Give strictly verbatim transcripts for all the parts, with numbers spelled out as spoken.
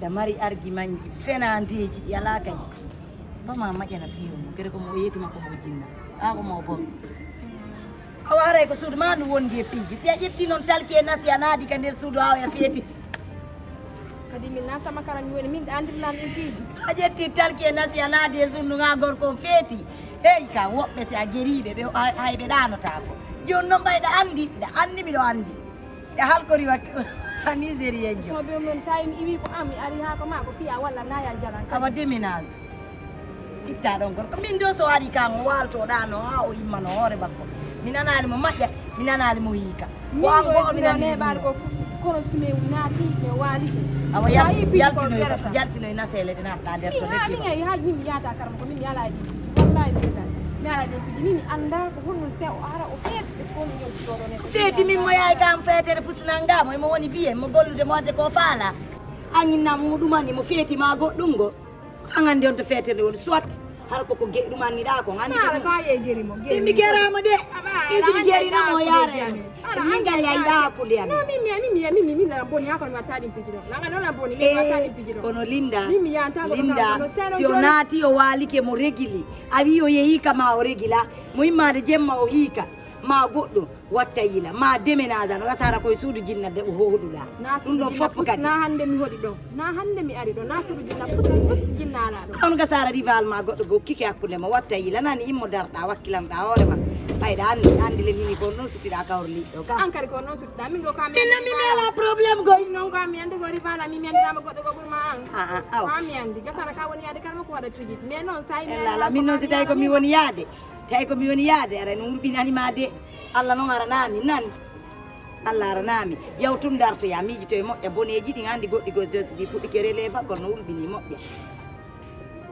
Mari argumentji fenaandeeji ɗi alaa ka yiɗi. Bama maƴana fiyo mo, kede ko mo yetima ko mo jinna. A ko mo bon. Awa haray ko suudu ma ndu wondi e piiji. Si a ƴetti noon talki e nasi a naadi ka nder suudu awa ya feeti. Kadi min na sama kara mi woni min andirlan en piiji. A ƴetti talki e nasi a naadi e suudu nga gorko on feeti. Hey ka woɓɓe si a geriiɓe ɓe hay ɓe ɗaanotaako. Jooni noon ɓayɗa anndi, ɗa anndi miɗo anndi. Ɗa halkori wa Nigérien jo. So be mon sa mi iwi ko am mi ari ha ko ma ko fiya walla na ya jalan. Awa déménage. Itta ɗon gorko min do so ari kan o walto ɗano ha o immano hoore makko. Mi nanaali mo maƴƴa, mi nanaali mo hiika. Ko an go mi nani. Neɓaali ko kono sume naati mi waalike. Awa yaltinoy yaltinoy nasele ɗe natta nder to. Min ay haaj min mi yaata karma ko min mi ala e ɗi. Wallahi mi ala ɗi. Min mi anda ko honno se o ara o feet. Feeti min mo yaay kam feetere fusinanga mo emo woni biye mo gollude mo wadde ko faala. Anginna muɗum ani mo feeti ma goɗɗum go. An andi on to feetere woni soit hara koko ge ɗum anniɗa ko andi. Ala ko aye geri mo. Min mi gerama de. Min si mi gerina mo yaare. Min gal yayɗa hakkunde amin. No min mi mi mi mi mi la boni hakon ma taɗi pigido. La ngano la boni mi ma taɗi pigido. Kono Linda Linda si o naati o waalike mo regili a wi o yehi kama o regila mo immade jemma o hiika. Ma goɗɗo watta yila ma déménage no gasara koye suudu jinna de o hoɗuɗa. Ɗum ɗon fof kadi na hannde mi hoɗi ɗo. Na hannde mi ari ɗo na suudu jinna fus fus jinna ala ɗo. On gasara rival ma goɗɗo go kike hakkunde ma watta yila nani immo darɗa wakkilanɗa hoore ma. Ɓayɗa anndi anndi le mini ko noon sutiɗa kawor liɗɗo ka. An kadi ko noon sutiɗa min go ka mi. Min mi mela problème go. Min noon ka mi anndi go rival mi mi anndama goɗɗo go ɓurma an. Ah ah aw. Ka mi anndi gasara ka woni yaade karma ko waɗa pijit mais noon sa imi ala min noon si tawi ko mi woni yaade. Tawi ko mi woni yaade ara no wurɓinani ma de. Allah noon aranami nan. Allah aranami yaw tun dartoya miijito e moƴƴa boneeji ɗin anndi goɗɗi gosdosi ɗi fuɗɗike releva kono no wulɓini moƴƴa.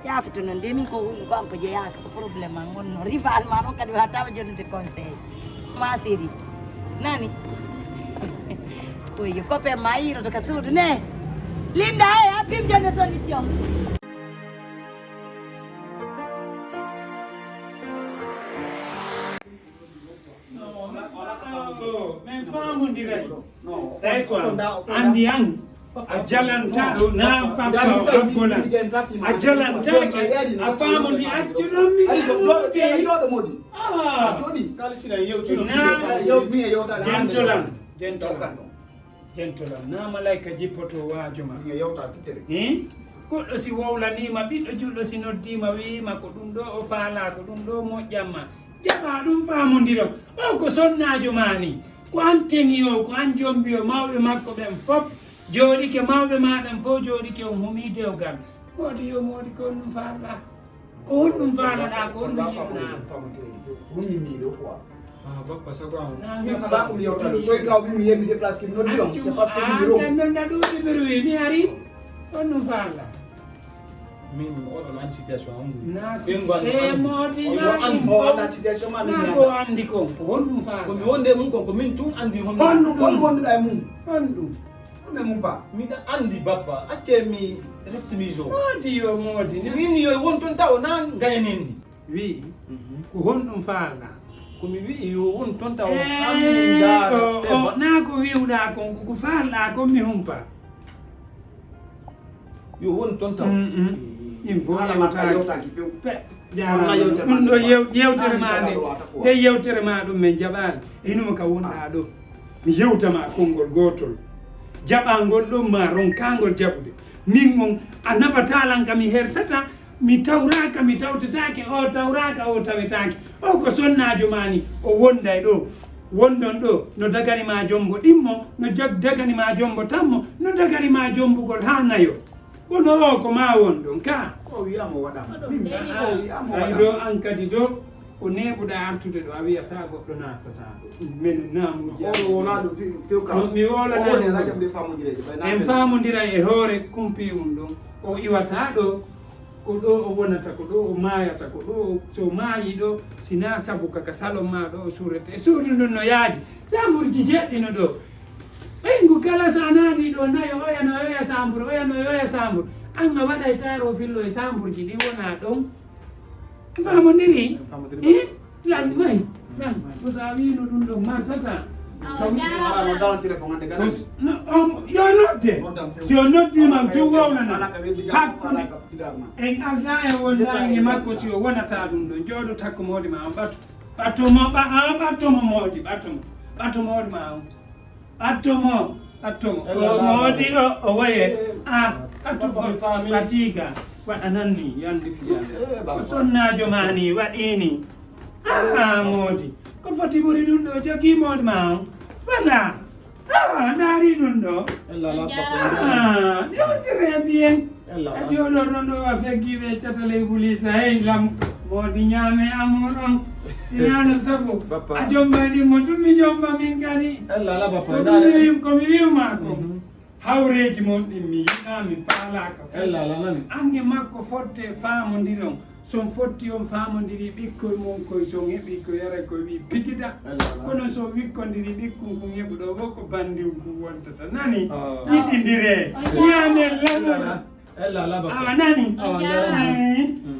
Yaafito noon de min ko ko an ko jeyaaka ko problème an wonno rival ma noon kadi watawa jonnude conseil ma séri nani. Oyo copain ma yiiroto ka suudu ne. Linda e appim jonne solution. Min famondiray. Tawi ko anndi an a jalanta na famma o abbola a jalantake a famondi accuɗon mi. Jentolan jentolan. Jentolam na malayka jippoto waajo ma. Goɗɗo si wowlaniima ɓiɗɗo julɗo si noddiima wiyiima ko ɗum ɗo o faalaa ko ɗum ɗo moƴƴan ma jaɓa ɗum faamondiro. O ko sonnaajo ma ni ko an teŋi o ko an jombi o mawɓe makko ɓen fof jooɗike mawɓe ma ɓen fof jooɗike on humi dewgal. Moodi yo moodi ko on ɗum faalɗa. Ko honɗum faalaɗa ko honɗum yiɗuɗa? Ɗum mi miiɗo quoi. Ah bappa sago am. Min ala ko mi yewta ɗo soy kaw min mi yemi déplace ki mi noddi on c'est parce que mi ro. Kan non na ɗuɗi mi ruwi mi ari. Honɗum faalaɗa? Min oɗon an situation am. Na si e modi na ɗum o anda situation ma min na ko andi kon ko honɗum faalaɗa? Ko mi wonde mum kon ko min tun andi honɗum. Honɗum wonduɗa e mum? Honɗum? Ɗume mum ba? Miɗa anndi bappa, acce mi restimijo. Moodi yo moodi. Si wini yo won toon taw na ngayanendi. Wi'i ko honɗum faalɗa? Ko mi wi'i yo won toon taw hammindaara. Na ko wi'uɗa kon ko faalɗa kon mi humpa. Yo won toon taw. Ɗin fof yewtaaki. Jaaraama ɗum ɗo yewtere ma nde nde yewtere ma ɗum min jaɓaani. Inuma ka wonɗa ɗo. Mi yewtama konngol gootol jaɓangol ɗon ma ronkangol jaɓude min on a naɓata lan ka mi hersata mi tawraka mi tawtetake o tawraka o tawetake o ko sonnaajo ma ni o wonday ɗo wondon ɗo no dagani ma jombo ɗimmo no dagani ma jombo tammo no dagani ma jombugol ha nayo. Kono o ko ma won ɗon ka. O wiyamo waɗama. Min mi o wiyamo waɗama. Ay ɗo an kadi ɗo ko neɓuɗa artude ɗo a wiyata goɗɗo nattata ɗo. Min namuji. Oɗo wolaɗo few ka. Mi wolana. En famodiray e hoore kumpi un ɗon o iwata ɗo ko ɗo o wonata ko ɗo o mayata ko ɗo so mayi ɗo sina sabu kaka salon ma ɗo o surrete e suudu ndun no yaaji samburji jeɗɗino ɗo. Ɓeyngu kala so a naati ɗo nayo oya no oya sambur oya no oya sambur an a waɗay taro fillo e samburji ɗi wona ɗon. Famodiri lan may lan ko sa wino ɗum ɗon marsata. Yo nodde. Si o noddiima, ɗum wawnana. Hakkunde en aldaa e wondaange makko si o wonataa ɗum ɗo. Jooɗo takko moodi ma on ɓatu. Ɓatu mo, ɓa-, a, ɓatu mo moodi, ɓatu mo. Ɓatu moodi ma on. Ɓatu mo, ɓatu mo. O moodi o, o woye. A, ɓatu mo. Fatiga. Waɗanan ni, yande fiyande. Ko sonnaajo ma ni, waɗi ni. Aa, moodi. Ko foti ɓuri ɗum ɗo, jogii moodi ma on. Voilà. Ah, ndaari ɗum ɗo. Ah, ɗo très bien. A jooɗorno ɗo a feggi ɓe catal e Ibuliisa. Hey, lam, moodi ñaame amuɗon. Sinaano sabu. A jombayɗi mo tun mi jomba min kadi. Ko ɗum mi wi-, ko mi wi'u maa ko. Hawreeji mon ɗin mi yiɗaa, mi faalaaka fes. An e makko fotte faamondiron. Si on fotti on faamondirii ɓikkoy mon koy, si on heɓii ko yaray koy wi'i pigida. Kono si on wikkondirii ɓikkun kun heɓuɗo wo ko bandin kun wontata. Nani? Yiɗindiree. Ñaamee lallana. Awa nani? Awa njarama.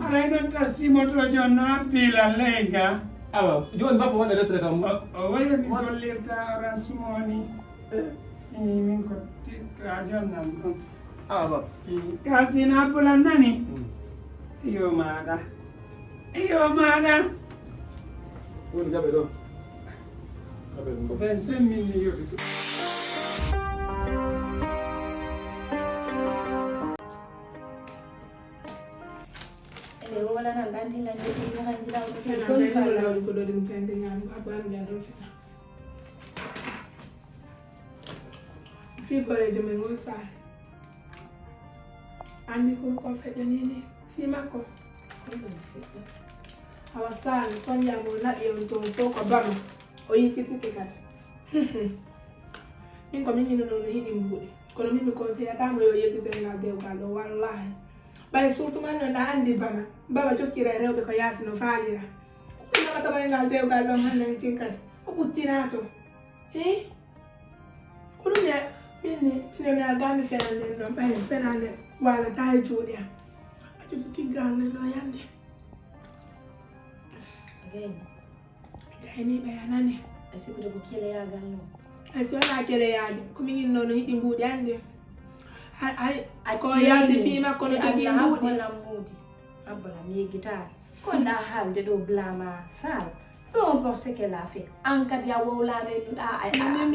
Aray ɗon ta simoto jon no appi lalle ga. Awa, jooni bappa waɗa retraite am. O, o wayi mi gollirta Orange Money. Eh, min ko ti-, ko a jonnan ɗum. Awa, baba. Kalsina bulan nani? Iyo maaɗa. Iyo maaɗa. Woni jaɓe ɗo. Jaɓe ɗum. Ko vingt-cinq mille mi yoɓi. Ɓe wolanan ɗan dilla nde ɗi ñaranjiraw ko ɗon fala. Ko ɗo ɗum tende ñaam, abba am jado fita. Fii koreejo men ngol saare. Anndi ko, ko feƴƴanii ni fii makko. Awa saare, soññaa mo naɓi on toon fof ko bama. O yiltitike kadi. Min ko min yinunoo no hiɗi mbuuɗi. Kono min mi conseillata mo yo yiltito e ngal dewgal ɗo, wallaahi. Ɓay surtout man noon, a anndi bama. Bama jokkira e rewɓe ko yaasi no faalira. Ko min naɓata mo e ngal dewgal ɗo hannde en tin kadi. O ɓuttinaa to. Hii? Ko ɗum ya, min ni, min mi aldaa mi fenaande ɗon, ɓay fenaande waalataa e juuɗe am. Accu to tiggal nde ɗo yande. Gayni. Gayni ɓay a nani. A sikkude ko keleyaagal non. Ay, si wonaa keleyaade, ko min inno no hiɗi mbuuɗi annde. Ay, ay, ko yalti fii makko no jogii mbuuɗi. Abbola, mi yeggitaade. Ko nda haalde ɗo blama sal. Peu importe ce qu'elle a fait. An kadi a wowlano e nuɗa a, a, a,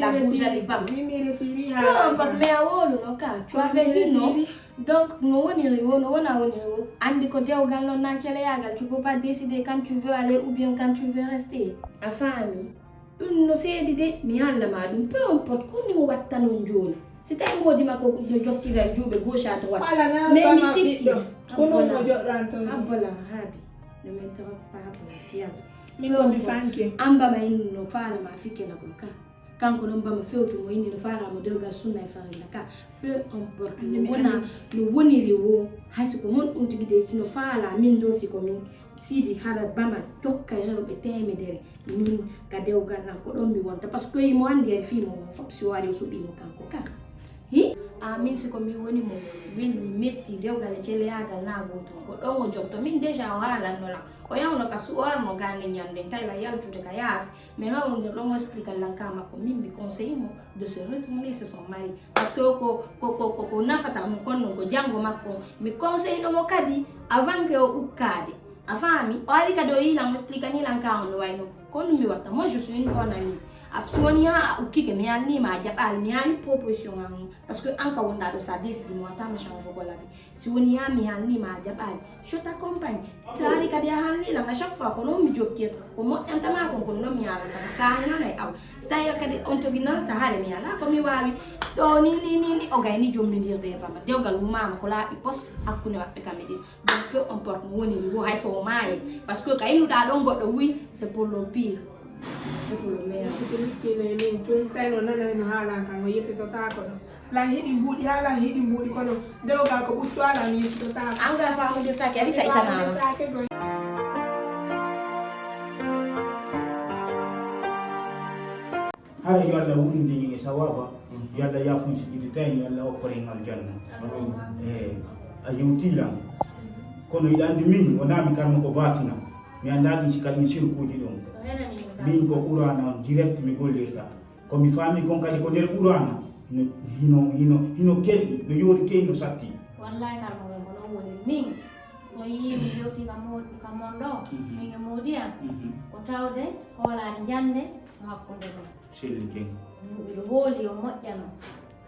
a boujali bam. Peu importe, mais a wowluno ka. Tu avais dit non. Donc, no woniri wo, no wona woniri wo. Andi ko dewgal non na celeyagal. Tu peux pas décider quand tu veux aller ou bien quand tu veux rester. A faami? Ɗum no seedi de, mi haalna ma ɗum. Peu importe, ko no wattanon jooni. Si tawi moodi makko no jokkira juuɓe gauche à droite. Mais mi sikki. Ko non mo joɗɗanto. Abbola, haabi. Ne men tawa pa Abbola, si Yalla. Min ko mi fanke. An bama inni no faala ma fii kelagol ka. Kanko non bama fewtu mo inni no faala mo dewgal sunna e farilla ka. Peu importe, no wona, no woniri wo, hay si ko honɗum tigi de, si no faala min ɗo, si ko min Sidi, hara bama jokka e rewɓe teemedere, min ka dewgal nan ko ɗon mi wonta. Parce que himo anndi ari fii mo mon fof, si o ari o suɓii mo kanko ka. Hi? A min si ko min woni mo, min mi metti dewgal e celeyagal na gootum. Ko ɗon o jokto. Min déjà o haalanno lan. O yawno ka su-, o arno gande ñande, tawi la yaltude ka yaasi. Mais hawrude ɗon o explique lan ka makko, min mi conseille mo de se retourner chez son mari. Parce que ko, ko, ko, ko, ko nafata mo kon non, ko janngo makko. Mi conseille no mo kadi avant que o ukkaade. A faami? O ari kadi o yiilan, o explique ni lan ka on no wayno. Ko ɗum mi watta. Moi, je suis une bonne amie. A, si woni ha a ukkike, mi haalni ma a jaɓaali, mi haali proposition an. Parce que an ka wonɗa ɗo, sa décide mo, attends, mi change ko la vie. Si woni yaa mi haalni ma a jaɓaali, je t'accompagne. Taari kadi a haalni lan, à chaque fois ko noon mi jokkirta. Ko moƴƴanta ma kon, ko noon mi haalanta ma. Sa haalnanay aw. Si tawi kadi on toginanta hare mi alaa ko mi waawi. Ɗo ni, ni, ni, ni, o gayni jommindirde e bama. Dewgal wumama ko laaɓi pos hakkunde maɓɓe kamɓe ɗiɗo. Donc peu importe no woniri wo, hay so o maayi. Parce que ka innuɗa ɗon goɗɗo wuy, c'est pour le pire. C'est pour le meilleur. Si luttino e min tun, tawi no nanay no haalan kan, o yettitotaako ɗo. Lan hiɗi mbuuɗi, haa lan hiɗi mbuuɗi, kono dewgal ko ɓuttu, haa lan yettitotaako. An ga faamondirtaake, a wisa itanama. Faamondirtaake goy. Hara yo Allah wuurinde en e sawaaba, yo Allah yaafun si ƴiwtitay en, yo Allah okkor en aljanna. Amiin. Eh, a yewtii lan. Kono hiɗa anndi min, wonaa mi karmoko baatina. Mi anndaa ɗin si ka ɗin sirkuuji ɗon. Min ko Qur'aana on direct mi gollirta. Ko mi faami kon kadi ko nder Qur'aana, no hino, hino, hino kelɗi, no yoori key, no satti. Wallahi, karmo men ko non woni min. So yii mi hewti ka mo-, ka mon ɗo, min e moodi am, ko tawde hoolaare njannde mo hakkunde ɗum. Selli key. Miɗo hooli yo moƴƴano.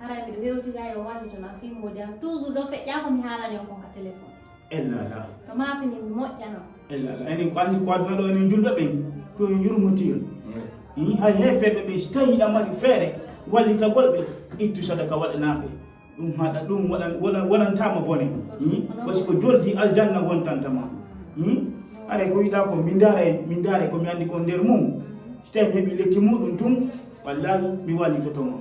Haray miɗo hewti ga yo wallito nan fii moodi am. Toujours ɗo feƴƴa ko mi haalani on kon ka téléphone. Ella la. To maapini mi moƴƴano. Ella la. Enen ko anndi ko aduna ɗo enen julɓe ɓen. Ko en yurmotir. Hay heeferɓe ɓen si tawi hiɗa mari feere wallitagol ɓe, ittu sadaka waɗanaa ɓe. Ɗum haɗa ɗum waɗan waɗan waɗantaama bone. Parce que joldi aljanna wontanta ma. Haray ko yiɗa ko min ndaara min ndaara ko mi anndi ko nder mum. Si tawi mi heɓi lekki muɗum tun, wallahi mi wallitoto ma.